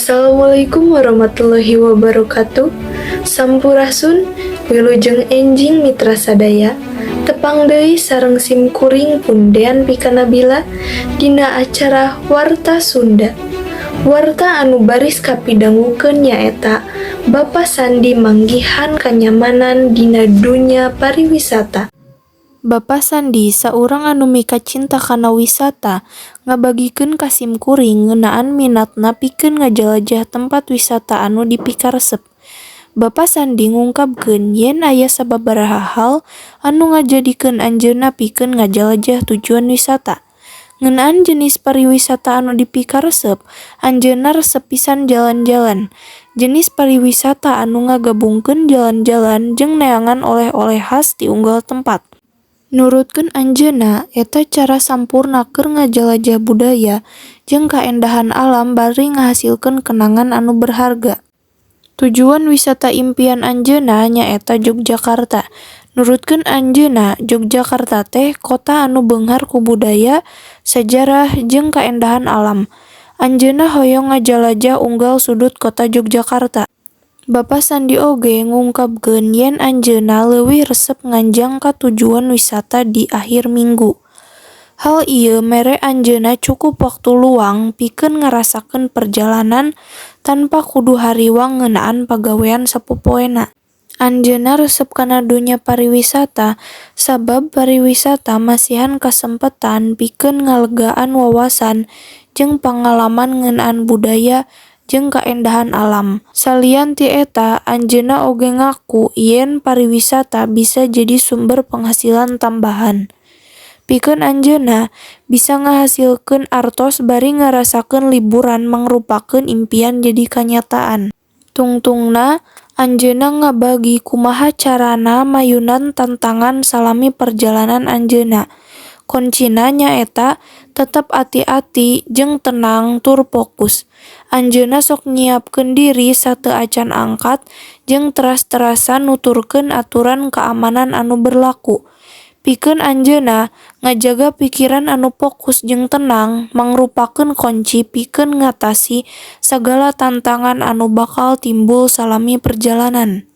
Assalamualaikum warahmatullahi wabarakatuh. Sampurasun, wilujeng enjing mitra sadaya. Tepang deui sareng sim kuring Pundean Pika Nabila dina acara Warta Sunda. Warta anu baris kapidangukeun nyaeta Bapak Sandi manggihan kanyamanan dina dunya pariwisata. Bapak Sandi, saurang anu mikacinta kana wisata, ngabagikeun ka sim kuring ngeunaan minatna pikeun ngajalajah tempat wisata anu dipikaresep. Bapak Sandi ngungkapkeun yen aya sababaraha hal anu ngajadikeun anjeunna pikeun ngajalajah tujuan wisata. Ngeunaan jenis pariwisata anu dipikaresep, anjeunna resep pisan jalan-jalan. Jenis pariwisata anu ngagabungkeun jalan-jalan jeung neangan oleh-oleh khas ti unggal tempat. Nurutkeun anjeunna, eta cara sampurna keur ngajalajah budaya jeung kaendahan alam bari ngahasilkeun kenangan anu berharga. Tujuan wisata impian anjeunna nyaeta Yogyakarta. Nurutkeun anjeunna, Yogyakarta teh kota anu beunghar ku budaya, sajarah, jeung kaendahan alam. Anjeunna hoyong ngajalajah unggal sudut kota Yogyakarta. Bapak Sandi oge ngungkapkeun yen anjeunna leuwih resep nganjang ka tujuan wisata di ahir minggu. Hal ieu mere anjeunna cukup waktu luang pikeun ngarasakeun perjalanan tanpa kudu hariwang ngeunaan pagawean sapopoena. Anjeunna resep kana dunya pariwisata sabab pariwisata masihan kasempetan pikeun ngalegaan wawasan jeung pangalaman ngeunaan budaya jeung kaendahan alam. Salian ti eta, anjeunna oge ngaku yen pariwisata bisa jadi sumber penghasilan tambahan. Pikeun anjeunna, bisa ngahasilkeun artos bari ngarasakeun liburan mangrupakeun impian jadi kanyataan. Tungtungna, anjeunna ngabagi kumaha carana mayunan tantangan salami perjalanan anjeunna. Koncina nyaeta tetep ati-ati jeung tenang tur fokus. Anjeunna sok nyiapkeun diri sateuacan angkat jeung teras-terasan nuturkeun aturan keamanan anu berlaku. Pikeun anjeunna, ngajaga pikiran anu fokus jeung tenang mangrupakeun konci pikeun ngatasi sagala tantangan anu bakal timbul salami perjalanan.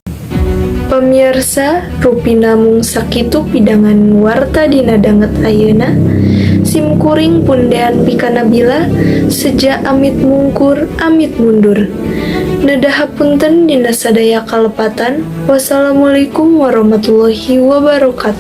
Pamiarsa, rupina mung sakitu pidangan warta dina danget ayeuna. Sim kuring Pundean Pika Nabila seja amit mungkur amit mundur. Nedah hapunten dina sadaya kalepatan. Wassalamualaikum warahmatullahi wabarakatuh.